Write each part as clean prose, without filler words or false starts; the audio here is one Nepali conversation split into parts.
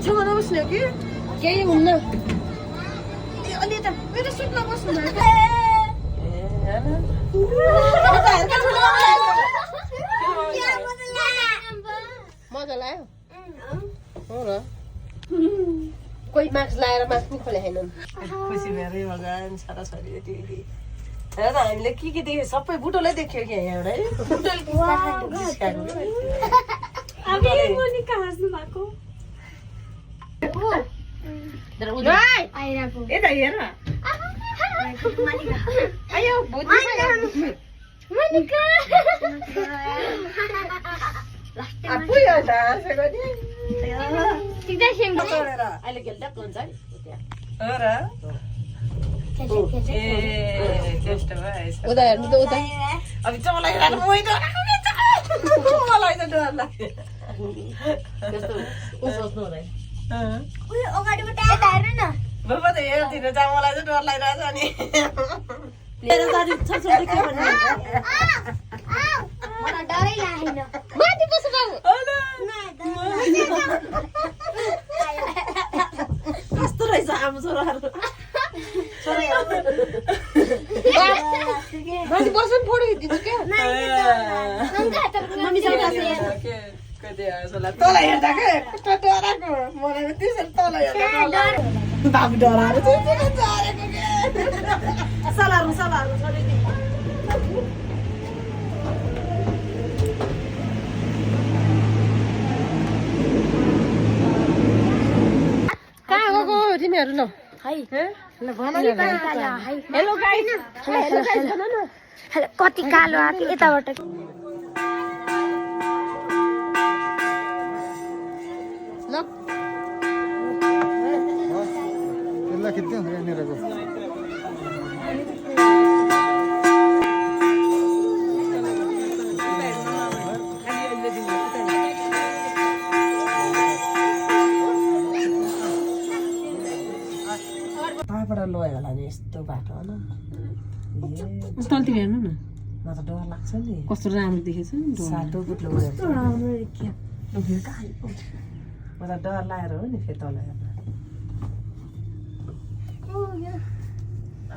छेउमा नबस्ने हो कि केही हुन्न अलि यता मेरो सिटमा बस्नु मजा लाग्यो हो र कोही मास्क लगाएर मास्क नि खोले छैनन् खुसी भएर भगवान् छोराछोरी यति हेर हामीले के देख्यो सबै बुटोलै देख्यो कि एउटा यता हेर आयो अहिले खेल्दा हुन्छ नि उता हेर्नु त उता अब चलाइरहनु मलाई त डर लाग्यो सोच्नु हुँदैन बाबा त हेर्दिन जा मलाई चाहिँ डर लागिरहेछ नि मेरो दाजु छोरी के भन्नु मलाई डरै लागेन माथि बस्नु कस्तो रहेछ आमा छोराहरू माथि बस्नु फोटो खिचिदिन्छु क्या तल हेर्दा के कस्तो डराएको मलाई त्यसरी तल हेर्दा बाबु डराएर झरेको के सलाहरू छोरी कहाँ गएको तिमीहरू ल हेलो गाइस कति कालो आएको यताबाट ल त्यसलाई खिच्दै हुन्छ यहाँनिरको कहाँबाट लयो होला नि यस्तो बाटो होइन तलतिर हेर्नु न म त डर लाग्छ नि कस्तो राम्रो देखेछ नि सातो बुट्लो उयो म त डर लागेर हो नि फेरि तल हेर्दा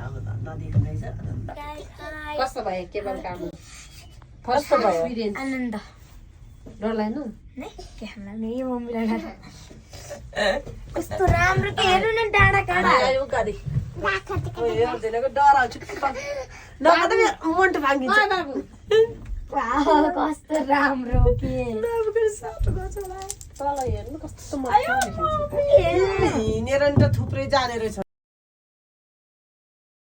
अब त नदीको रहेछ कस्तो भयो केवल काम फर्स्ट भयो एक्सपिरियन्स आनन्द डर लाग्नु कस्तो राम्रो के हेर्नु न डाँडा काँडा डराउँछु नभए त मुन्टो भाङ्गिन्छ बाबु कस्तो राम्रो के तल हेर्नु कस्तो हिँडेर नि त थुप्रै जाने रहेछ